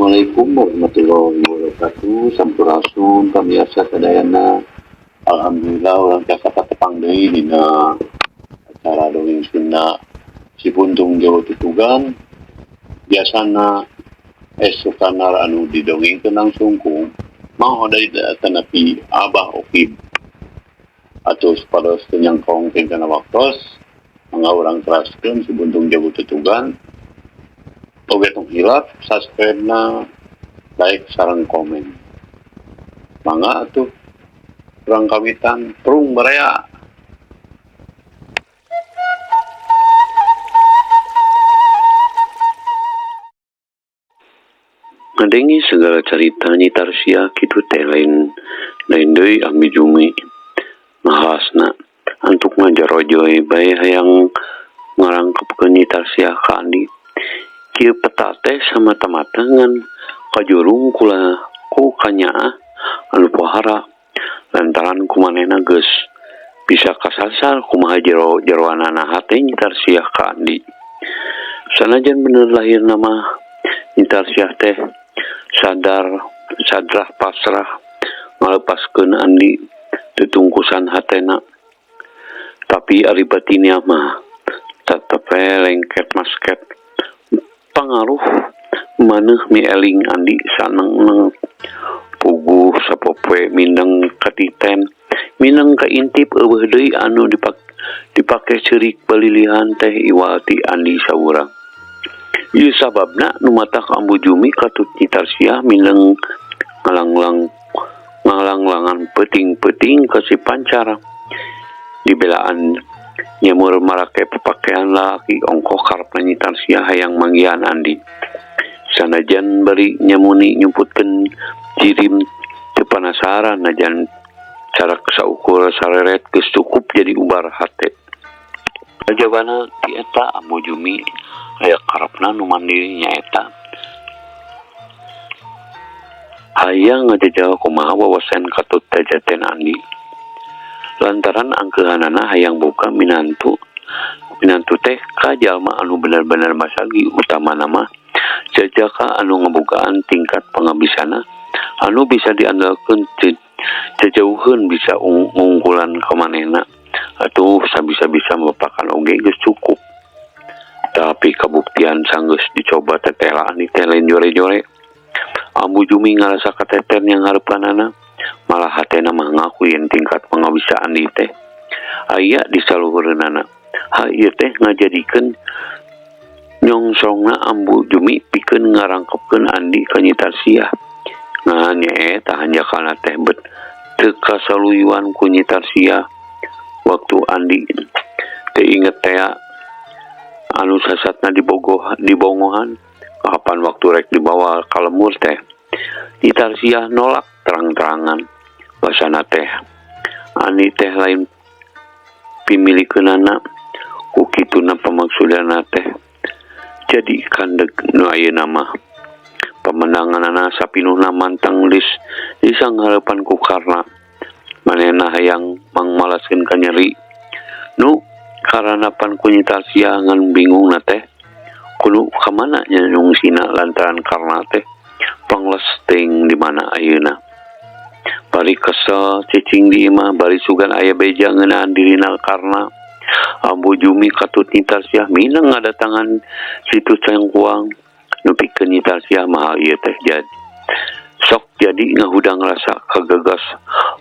Assalamualaikum warahmatullahi wabarakatuh. Sampurasun pamiarsa sadayana. Alhamdulillah urang tiasa patepang deui dina acara Dongeng Sunda Si Puntung Jawa Tutugan. Biasana esukanar anu didongengkeun langsung ku Mang Hodai tanapi Abah Okib. Atuh supados teu nyangkong kana waktos, mangga urang teraskeun Si Puntung Jawa Tutugan. Oge tong hilap subscribe na, like sareng komen. Mangga atuh urang kawitan prung baraya. Ngadenge segala carita Nyi Tarsiah kitu teh lain lain deui Ambi Jumi ngahasna antuk ngajarojoy bae hayang ngarangkepkeun Nyi Tarsiah ka Andi. Kieu peta teh samata-mata ngan kajurung kula ku kanyaah anu pohara lantaran ku manehna geus bisa kasasar kumaha jero jeroanana hate Nyi Tarsiah ka Andi. Sanajan bener lahirna mah Nyi Tarsiah teh sadar sadrah pasrah ngalepaskeun Andi tutungkusan hatena. Tapi ari batinnya mah tetep we lengket masket pangaruh maneuh mieling Andi saneng-neng puguh sapopoe mindeng katiten mindeng kaintip eueuh deui anu dipake ceurik balilihan teh iwal ti Andi saurang. Ieu sababna nu matak Ambu Jumi katut Nyi Tarsiah mindeng ngalanglangan peuting-peuting ka si Pancar. Dibelaan nyemur marake papakean lalaki ongkoh karepna Nyi Tarsiah hayang manggihan Andi. Sanajan bari nyamuni nyumputkeun jirim teu panasaran najan carak saukur sareret geus cukup jadi ubar hate. Kajabana ti eta Ambu Jumi aya karepna nu mandiri nyaeta hayang ngajajal kumaha wawasan katut jajaten Andi. Lantaran angkeuhanana hayang boga minantu minantu teh ka jalma anu bener-bener masagi utamana mah jajaka anu ngabogaan tingkat pangabisana anu bisa diandalkeun jajauheun bisa ngungkulan ka manehna atuh sabisa-bisa mepakan oge geus cukup. Tapi kabuktian sanggeus dicoba tetela Andi teh lain jore-jore. Ambu Jumi ngarasa kateter yang hareupanana malah hatena mah ngakuin tingkat pangabisa Andi teh aya di saluhureunana. Ha ieu teh ngajadikeun nyongsongna Ambu Jumi pikeun ngarangkepkeun Andi ka Nyi Tarsiah. Ngan nyaeta hanjakana teh bet teu kasaluyuan ku Nyi Tarsiah. Waktu Andi teu inget tea anu sasatna dibongohan kapan waktu rek dibawa ka lemur teh. Nyi Tarsiah nolak terang-terangan basana teh Andi teh lain pimilikeunana ku kituna pamaksudana teh jadi kandeg nu ayeuna mah pemenanganana sapinuhna mantang disanghareupan ku Karna. Manehna hayang mangmalaskeun ka nyeri nu karanapan ku Nyi Tarsiah ngan bingungna teh kudu ka mana nya nyungsina lantaran Karna teh pangles teuing di mana ayeuna. Bari kesel cicing di imah bari sugan aya beja ngeunaan dirina Karna. Ambu Jumi katut Nyi Tarsiah mineng ngadatangan situ cengkuang nu pikeun Nyi Tarsiah mah ieu teh jadi sok jadi ngahudang rasa kagagas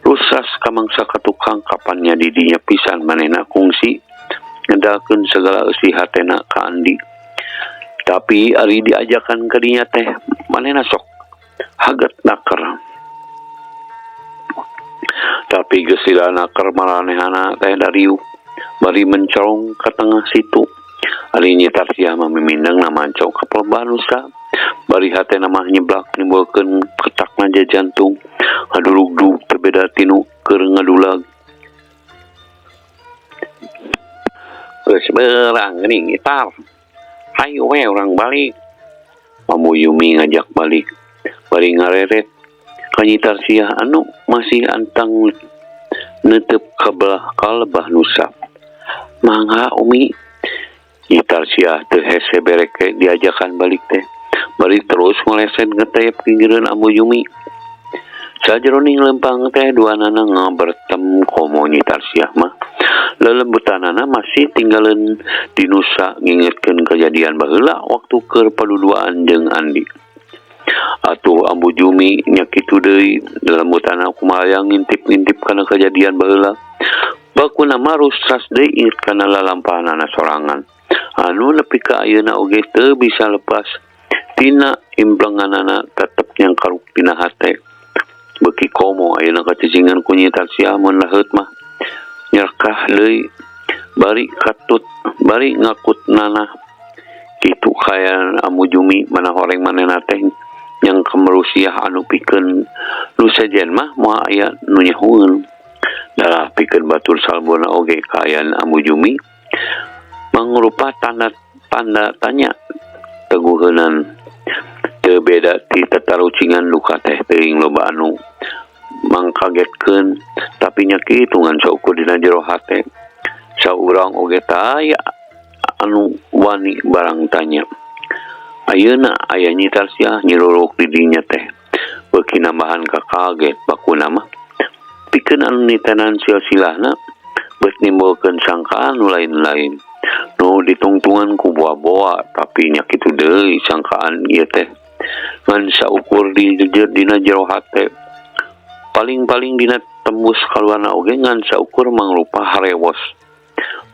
rusas kamangsa ka tukang kapannya didinya pisan manehna kungsi ngedalkeun segala eusi hatena ka Andi. Tapi ari diajakan ka dinya teh manehna sok haget naker. Tapi geus lila naker maranehana teh dariuk bari mencorong ka tengah situ. Ari Nyi Tarsiah mah mimindengna mancong ka pelebah nusa bari hatena mah nyeblak nimbulkeun ketakna jantung ngadulugdug teu beda tinu keur ngadulag. Geus beurang geuning itar. Hayu we urang balik. Ambu Yumi ngajak balik bari ngareret ka Nyi Tarsiah anu masih antang neuteup ka belah kalebah nusa. Mangga Umi. Nyi Tarsiah teu hese bereke diajakan balik teh. Bari terus ngoleset ngetep ginggireun Ambu Jumi. Sajeroning lempang teh duanana ngabertem komo Nyi Tarsiah mah. Lelembutanana masih tinggaleun di nusa ngingetkeun kejadian baheula waktu keur paduduaan jeung Andi. Atuh Ambu Jumi nya kitu deui, lelembutana kumaha ngintip-ngintip kana kejadian baheula. Bakuna mah rustras deui inget kana lalampahanana sorangan. Anu nepi ka ayeuna oge teu bisa lepas tina implenganana, tetep nyangkaruk dina hate. Beuki komo ayeuna kacicingan ku Nyi Tarsiah, mun laheut mah nyerekah deui bari katut bari ngakut nanah. Kitu kaayaan Ambu Jumi, mana horeng manehna teh yang kemerusiah anu pikeun nu sejen mah moal aya nu nyahoeun. Dalah pikeun batur salbona oge kaayaan Ambu Jumi mangrupa tanda tanda tanya teguheunan, teu beda ti tatarucingan duka teh. Teuing loba anu mangkagetkeun, tapi nya kitu ngan saukur dina jero hate. Saurang oge taya anu wani barang tanya. Ayeuna aya Nyi Tarsiah nyiruluk di dinya teh beuki nambahan kakaget. Bakuna mah pikeun anu nitenan silsilahna beut nimbulkeun sangkaan nu lain-lain nu ditungtungan ku boa-boa, tapi nya kitu deui, sangkaan ieu teh ngan saukur di dina jero hate, paling-paling dina tembus kaluarna oge ngan saukur mangrupa harewos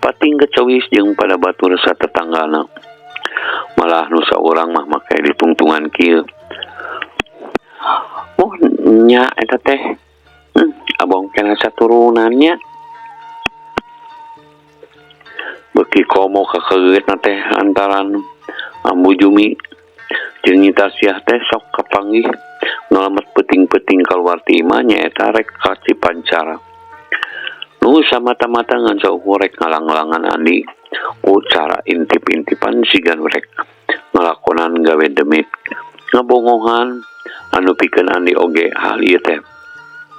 pating kecewis jeung pada batur satetanggana. Malah nu saurang mah make ditungtungan kieu, "Oh nya, eta teh abong kena saturunannya." Beuki komo kakageutna teh antaran Ambu Jumi jeung Nyi Tarsiah teh sok kapanggih ngalemet peuting-peuting kaluar ti imah, nyaeta rek ka Cipancar. Nu samata-mata ngan saukur rek ngalang-alangan Andi ku cara intip-intipan siga nu rek ngalakonan gawe demit ngabongohan, anu pikeun Andi oge hal ieu teh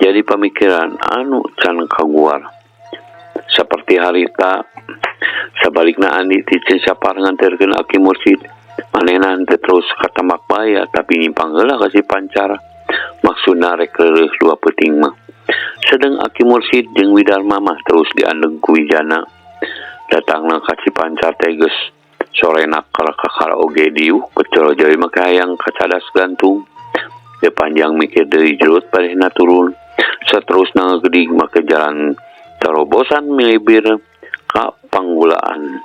jadi pamikiran anu can kaguar. Saperti harita, sabalikna Andi ti Cisapar nganterkeun Aki Mursid, manehna henteu terus ka Tambakbaya, tapi nyimpang heula ka Cipancar, maksudna rek reureuh dua peuting mah. Sedeng Aki Mursid jeung Widarma mah terus diandeg ku Wijana. Datangna ka Cipancar teh geus sore nakal, kakara oge diuk kecorojoi make hayang kacadas gantung. Teu panjang mikir deui, jurut manehna turun, saterusna ngagedig make jalan terobosan milibir ka Panggulaan.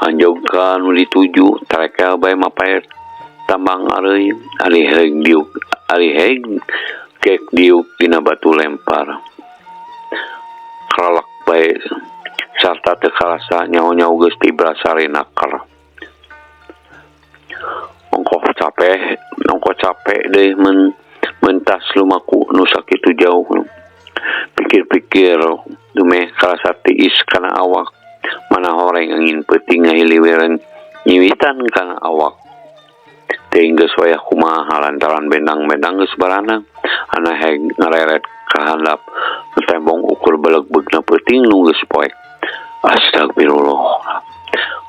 Anjog ka nu dituju, tarekel bae mapay tambang areuy, ari heg diuk, ari heg gek diuk dina batu lempar. Kralek bae sarta teu karasa nyaho-nyaho geus tibra sare nakar. Ongkoh capek, ongkoh capek deui men mentas lumaku nu sakitu jauh. Pikir-pikir dumeh karasa tiis kana awak, mana horeng angin peuting ngahiliweran nyiwitan kana awak. Teuing geus wayah kumaha lantaran bendang-bendang geus baranang ana heg ngareret ka handap tembong ukur belegbegna peuting nu geus poek. Astagfirullah,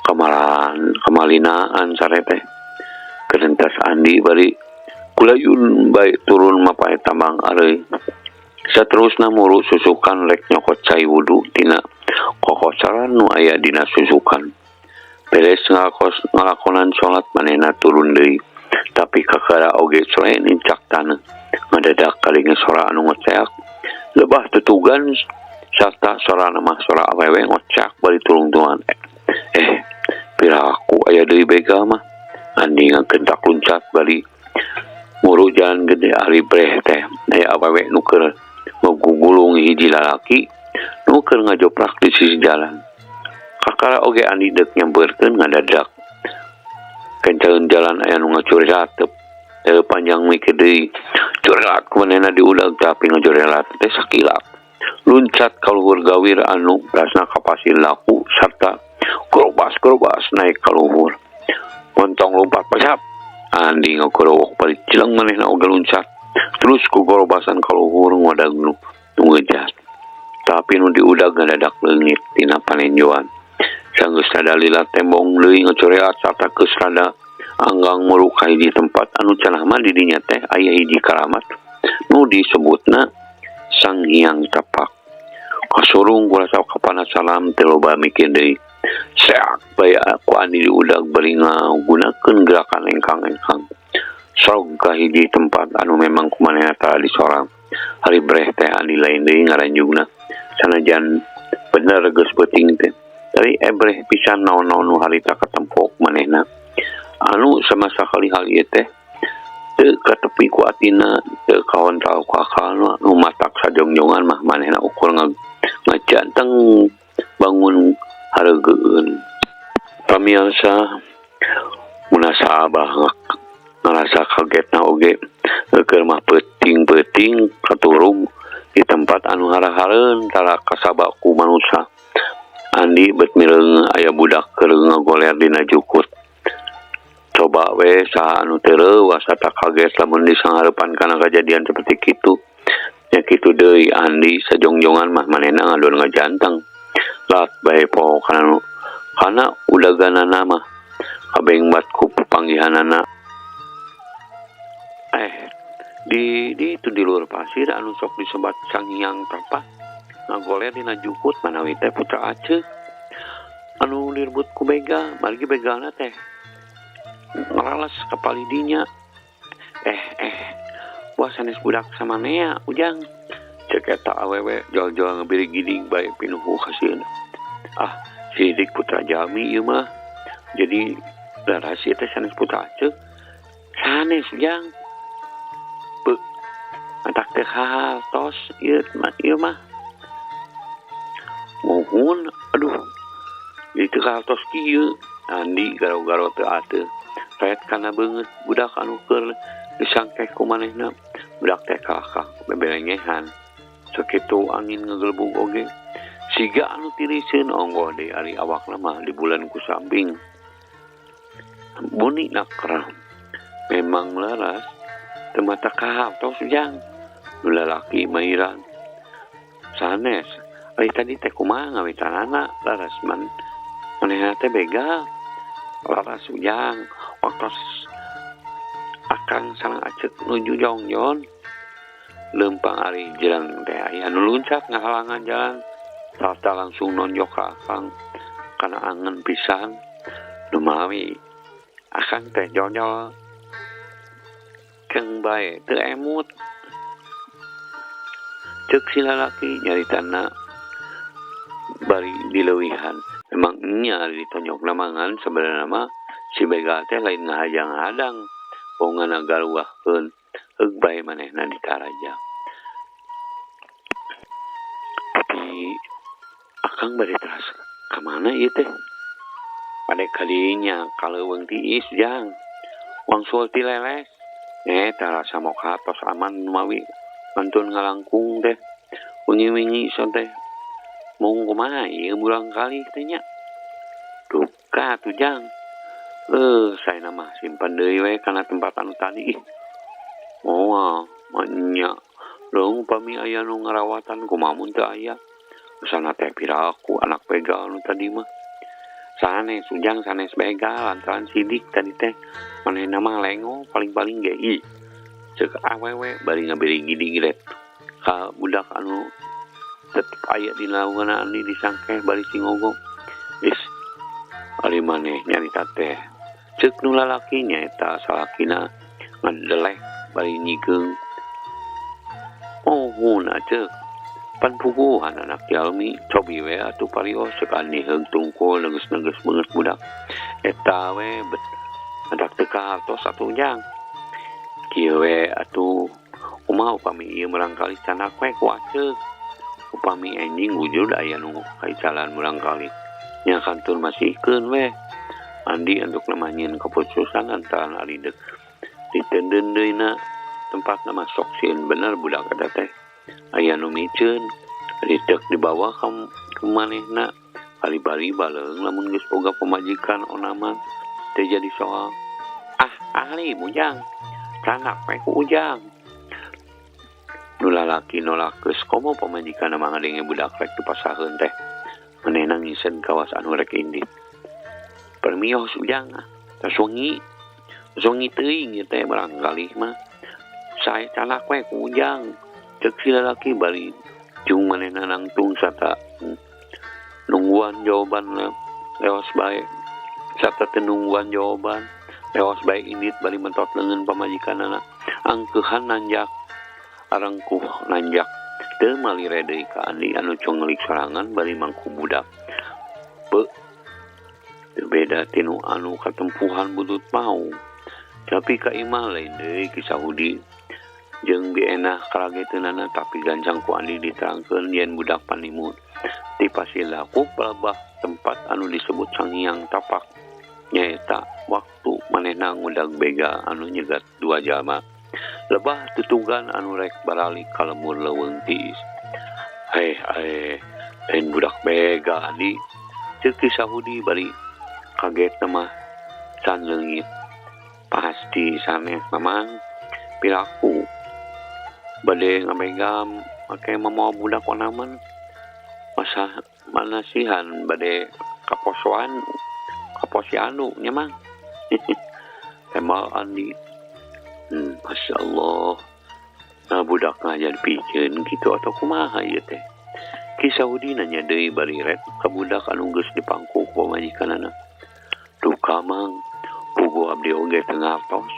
kamalan kamalinaan sare teh, kerentas Andi bari kulayun bae turun mapay tambang areuy. Saterusna muru susukan rek nyokot cai wudu tina kokosaran nu aya dina susukan. Beres ngalakonan salat, manehna turun deui, tapi kakara oge sore nincak taneuh, ngadadak kalinge sora anu ngoceak lebah tutugan sarta sorana mah sora awewe ngoceak bari tulungtungan. "Eh, piraku aya deui begal mah," Andi ngagentak luncat bari muru jalan gede. Ari breh teh aya awewe nu keur ngagugulung hiji lalaki nu keur ngajoprak di sisi jalan. Kakara oge Andi deuk nyampeurkeun, ngadadak kencaeun jalan aya nu ngacurelat. Teu panjang mikir deui, curelat ku manehna diudag, tapi ngajorelat teh sakilap luncat ka luhur gawir anu berasna ka pasir laku sarta korobas-korobas naik ka luhur. Montong lumpat pasap, Andi ngagorowok bari cileng manehna oge luncat terus ku gorobasan ka luhur ngudag nu ngejas. Tapi nu diudag ngadadak leungit tina panenjoan. Sanggeus dalila tembong deui ngacoreat sarta geus rada Anggang muruk ka hiji tempat anu cenah mah di dinya teh aya hiji karamat nu disebutna Sang Hyang Tapak. Kasurung ku rasa kapanasaran teu loba mikir deui. Seak bae ku Andi diudag bari ngagunakeun gerakan engkang-engkang. Srog ka hiji tempat anu memang ku manehna tara disorang. Ari breh teh Andi lain deui ngaranjugna. Sanajan bener geus peuting teh. Tapi ebreh pisan naon-naon nu harita katempok manehna. Anu sama sakali hal ieu teh teu katepi ku atina teu kaontal ku akalna nu matak sajongjongan mah manehna ukur ngajanteng bangun hareugeueun. Pamiarsa munasabah ngarasa kagetna oge keur mah peuting-peuting katurug di tempat anu hara-hareun tara kasaba ku manusa. Andi bet mireung aya budak keur ngagoler dina jukut. Coba we saha anu teu reuas atawa kaget lamun disanghareupan kana kajadian seperti kitu. Nya kitu deui Andi sajongjongan mah manehna ngadon ngajanteng. Lat bae poho kana kana udaganana mah kabengbat ku panggihanana. Di itu di luar pasir anu sok disebat Sang Hyang Tapa ngagoler dina jukut manawi teh putra Aceh anu direbut ku begal margi begalna teh ngaralas ka palidinya. Wah sanes budak samanea ujang cek eta awewe jol-jol ngebiri giding bae pinuhu kasieun. Ah sidik putra jalmi ieu mah jadi laras ieu teh sanes putra Aceh sanes ujang matak teh tos ieu mah ieu mah muhun aduh itu tos kieu. Andi garo-garo teu ateuh ret kana beungeut budak anu keur disangkeh ku manehna. Budak teh kakak bebelengehan sakitu angin ngegelbug oge siga anu tiriseun onggoh deui ari awakna mah di bulan ku samping buni nakrah memang laras teu mata kahartos ujang nu lalaki mairan sanes ari tadi teh kumaha ngawitanana laras man manehna teh begal laras ujang waktos akang sareng Acek nuju jongjon leumpang ari jerang teh aya nu luncak ngahalangan jalan sarta langsung nonjok ka akang kana angen pisan lumawi akang teh jonyol keng bae teu emut ceuk si lalaki nyaritana bari dileuwihan. Memang nya ditonyokna mangan sebenarna mah si begal teh lain ngahajang-hadang pongana garuahkeun heug bae manehna ditaraja. Tapi akang bade teras ka mana ieu teh? Bade kadinya kaleuweung tiis jang. Wangsul ti leles. Tara samoka tos aman mawi mantun ngalangkung teh. Wengi-wengi son teh. Mung kumaha ieu murang kali teh nya. Duka atuh jang. Saena mah simpen deui we kana tempat anu tadi ih. Moal nya leung upami aya nu ngarawatan kumaha mun teu aya. Usana teh piraku anak begal nu tadi mah. Sanes ujang sanes begal lantaran sidik tadi teh manehna mah lengo paling-paling ge ih. Ceuk awewe bari ngabiri gidi-gede ka budak anu tetep aya di laungan andi disangkeh bari singogo. Is ari maneh nyarita teh ceuk nu lalaki nyaeta salakina ngadeleh bari nyigeung. Mohon aceuk pan puguhan anak jalmi cobi we atuh parios ceuk Andi heug tungkul neges-neges beungeut budak eta we bet adak teu kahartos atuh jang. Kieu we atuh kumaha upami ieu murangkalih canak we ku aceuk. Upami enjing wujud aya nu kaicalan murangkalih nya kantun masihkeun we. Andi antukna mah nyieun keputusan lantaran ari deuk diteundeun deui na tempatna mah sok sieun bener budak eta teh aya nu miceun ari deuk dibawa ka manehna bari-bari baleung lamun geus boga pamajikan onaman teu jadi soal. Ah ahli mujang canak we ku ujang. Nu lalaki nolak geus komo pamajikanna mah ngadenge budak rek dipasaheun teh manehna ngisen kawas anu rek indit. Permios ujang tos wengi. Songi teuing ieu teh barangkali mah. Sae calak we ku Ujang. Ceuk si lalaki bari jeung manehna nangtung sarta nungguan jawaban leos bae. Sarta teu nungguan jawaban leos bae indit bari mentot leungeun pamajikanana. Angkeuhan nanjak arengkuh nanjak teu malire deui ka Andi anu conglik sorangan bari mangku budak. Beuh teu beda tinu anu katempuhan butut maung. Tapi ka imah lain deui Ki Sahudi. Jeung bienah karageteunana tapi gancang ku Andi diterangkeun yen budak panimu ti pasila ku palebah tempat anu disebut Sangiang Tapak nyaeta waktu manehna ngudag bega anu nyegat dua jalma lebah tutugan anu rek baralik ka lemur leuweung tiis. Heh lain budak bega Andi ceuk Ki Sahudi bari kaget mah can leungit. Pasti sanes mamang piraku bade ngabegam make mamawa budak onaman masa manasihan bade kaposoan kaposianu nya mang. Tembal Andi. Masya Allah. Nah budak ngajar piceun kitu atau kumaha ieu teh. Ki Sahudi nanya deui bari ret ka budak anu geus dipangku ku pamajikanana. Duka mang, puguh abdi oge teu ngartos.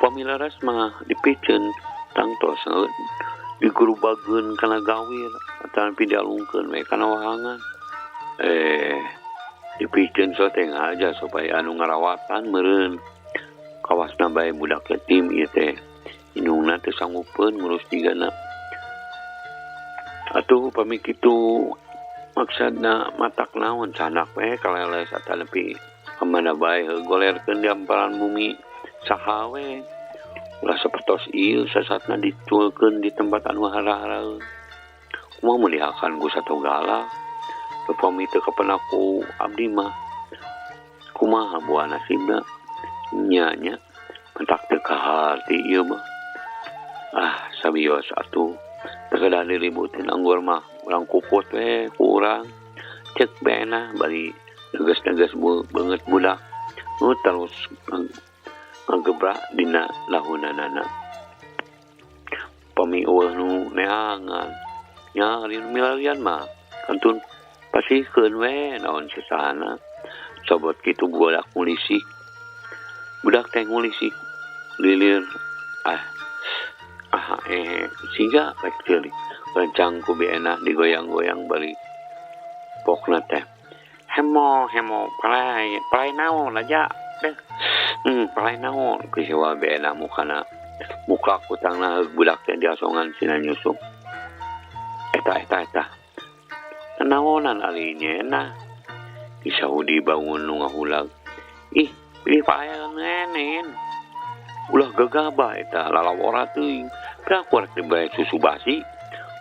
Pami leres mah dipiceun tangtos digurubageun kana gawir atawa dialungkeun we kana wahangan. Dipiceun so teh ngaja supaya anu ngarawatan meureun. Kawasna bae budak yatim ieu teh. Indungna teu sanggupeun ngurus jigana. Atuh pami kitu maksudna matak naon sanak we kaleles atanapi kamana bae golerkeun di hamparan bumi saha we. Ulah sapertos ieu sasatna diculkeun di tempat anu hara-haraeun. Kumaha mun dihakan ku satogala? Upami teu kapenak ku abdi mah kumaha buah nasibna? Nya nya mentak teu kaharti ieu mah. Ah sabios atuh teu kedah diributin anggur mah urang kuput we ku urang. Ceuk benah bari neges-neges beungeut budak nu terus ngagebrak dina lahunanana. Pami eueuh nu neangan nya ari nu milarian mah kantun pasihkeun we naon sesahana. Sobot kitu budak ngulisik. Budak teh ngulisik lilir siga rek ceuli gancang ku bienah digoyang-goyang bari pokna teh hemo hemo palai palai naon aja deh. Palai naon kisiwa bienah mukana muka kutangna budak teh diasongan sina nyusup. Eta eta eta naonan ari nyeunah. Ki Sahudi bangun nu ngahulag. Ih pilih paean nenen. Ulah gagabah eta lalawora teuing. Piraku rek dibere susu basi.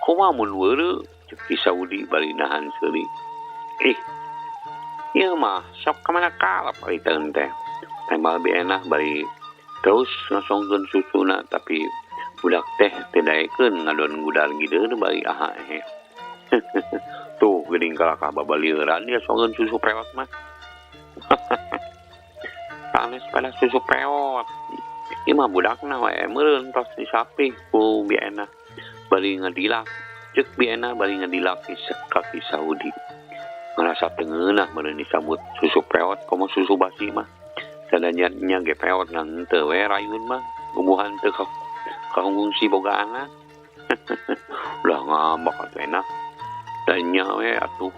Kumaha mun weureu ceuk Ki Sahudi bari nahan seuri. Ih ieu mah sok ka mana kalap ari teun teh. Tembal bienah bari terus ngasongkeun susuna tapi budak teh teu daekeun ngadon gudar gideun bari aha ehe. Tuh geuning kalakah babalieuran dia songeun susu peot mah. Sanes pada susu peot. Ieu mah budakna we meureun tos disapih ku bienah bari ngadilak. Ceuk bienah bari ngadilak ka Ki Sahudi. Ngarasa teu ngeunah meureun disambut susu peot komo susu basi mah. Sadanya nya ge peot ngan teu we rayun mah. Bubuhan teu kahungsi boga anak. Ulah ngambek atuh enak. Tanya we atuh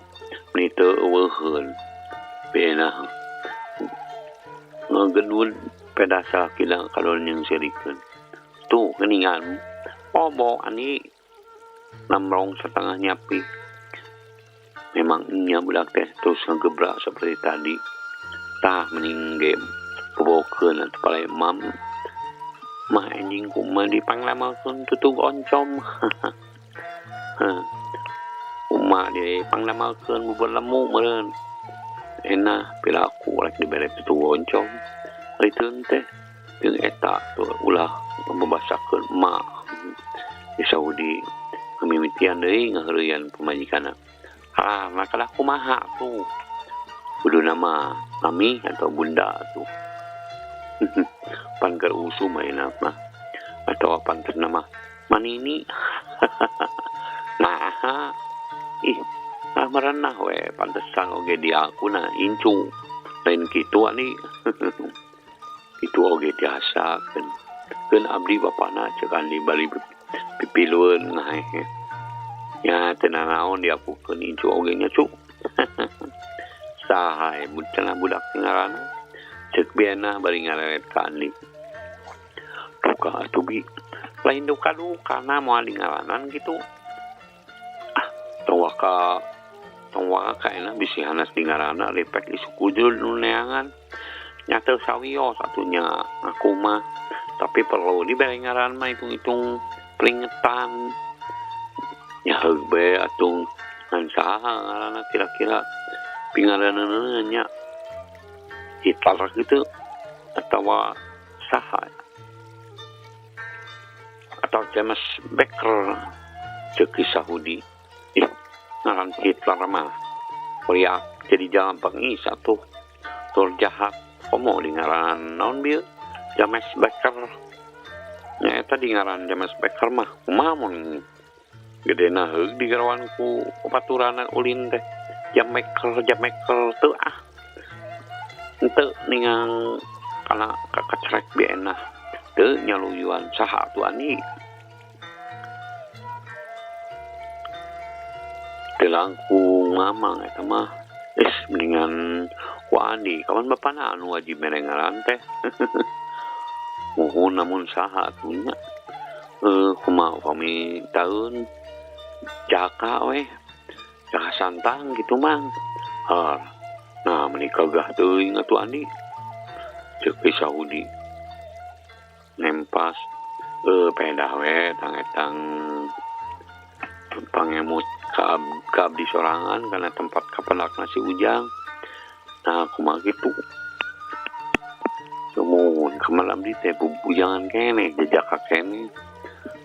meni teu eueuheun. Bienah ngagendun pedah salakina kalon jeung seurikeun. Tuh geuningan obo ani namrong setengah nyapi. Memang nya budak teh terus ngagebrak seperti tadi. Tah mending ge bobokeun atuh palai mam. Mah anjing kumaha dipanglamalkeun tutug oncom. Kumaha dipanglamalkeun bubur lemu meureun. Enah piraku rek dibere tutug oncom. Ari teun teh jeung eta tuh ulah membasakeun emak. Di Saudi mimitian deui ngaheureuyan pamajikanna. Ah, makalah kumaha tuh. Kuduna mah mami atau bunda tuh. Pan keur usum ayeuna mah atawa pantesna mah manini. Naha ih ah merenah we pantesan oge diakuna incu lain kitu ani. Kitu oge tiasa keun keun abdi bapana ceuk Andi bari pipilueun ngahehe. Nya teu nanaon diakukeun incu oge nya cu. Saha cenah budak ngaranna ceuk biena bari ngareret ka Andi. Duka atuh bi lain duka-dukana moal dingaranan kitu. Ah tong waka tong waka kaena bisi hanas dingaranna lepek isuk ujud nu neangan. Nya teu sawios atuh nya ngaku mah tapi perlu dibere ngaran mah hitung-hitung peringetan. Nya heug bae atuh ngan saha ngaranna kira-kira pingareuneuneun nya Hitler kitu atawa saha atau James Baker ceuk Ki Sahudi. Ih ngaran Hitler mah kuriak jadi jalan bengis atuh tur jahat komo di ngaran naon bieu James Baker. Nya eta di ngaran James Baker mah kumaha mun gedena heug digarawan ku babaturanna ulin teh Jameker Jameker teu ah henteu ningang kana kakacerek bienah teu nyaluyuan saha atuh Andi. Teu langkung mamang eta mah geus mendingan ku Andi kapan bapana anu wajib mere ngaran teh. Muhun namun saha atuh nya kumaha upami taun Jaka weh Jaka Santang kitu mang. Har nah meuni kagah teuing atuh Andi ceuk Ki Sahudi nempas pedah we tang-etang pangemut ka abdi sorangan kana tempat kapendakna si Ujang. Nah kumaha kitu sumuhun kamal abdi teh bubujangan keneh jejaka keneh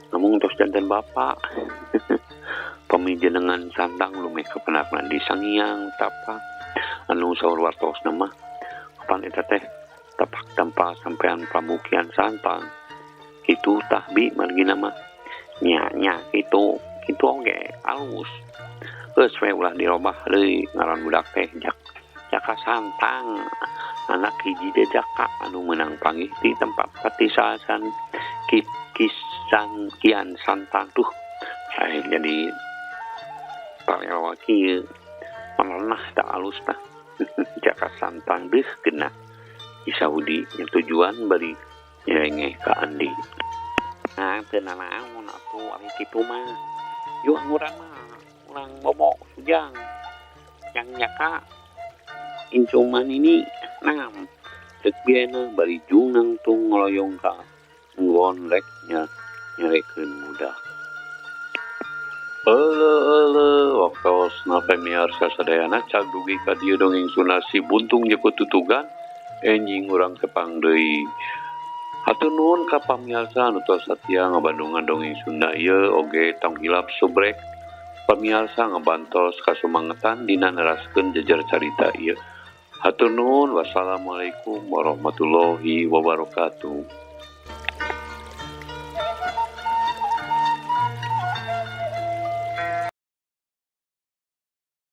namun tos janten bapa. Pamijenengan Santang lumeh kapendakna di Sangiang tapak anu saur wartosna mah kapan eta teh tapak tempat sampean Prabu Kian Santang kitu tah bi margina mah nya nya kitu kitu oge alus geus we ulah dirobah deui ngaran budak teh Jaka Santang anak hiji teh Jaka anu meunang panggih di tempat patisasan kisan Kian Santang tuh saya jadi parewa kieu merenah tak alus tah. Jaka Santang deuh geunah Ki Sahudi yang tujuan bari nyerengeh ka Andi. Nah teu nanaon atuh ari kitu mah yuk urang mah urang bobo Ujang yang Jaka incuman ini nam ceuk biena bari jungang tung ngoloyong ka nggon rek nyarekeun budak. Euleuh waktosna pamiarsa sadayana cag dugi ka dieu dongeng Sunda Si Buntung Jeput Tutugan enjing urang tepang deui. Hatur nuhun ka pamiarsa anu tos satia ngabandungan dongeng Sunda ieu oge tong hilap subrek pamiarsa ngabantos kasumangetan dina neraskeun jejer carita ieu. Hatur nuhun, wassalamualaikum warahmatullahi wabarakatuh.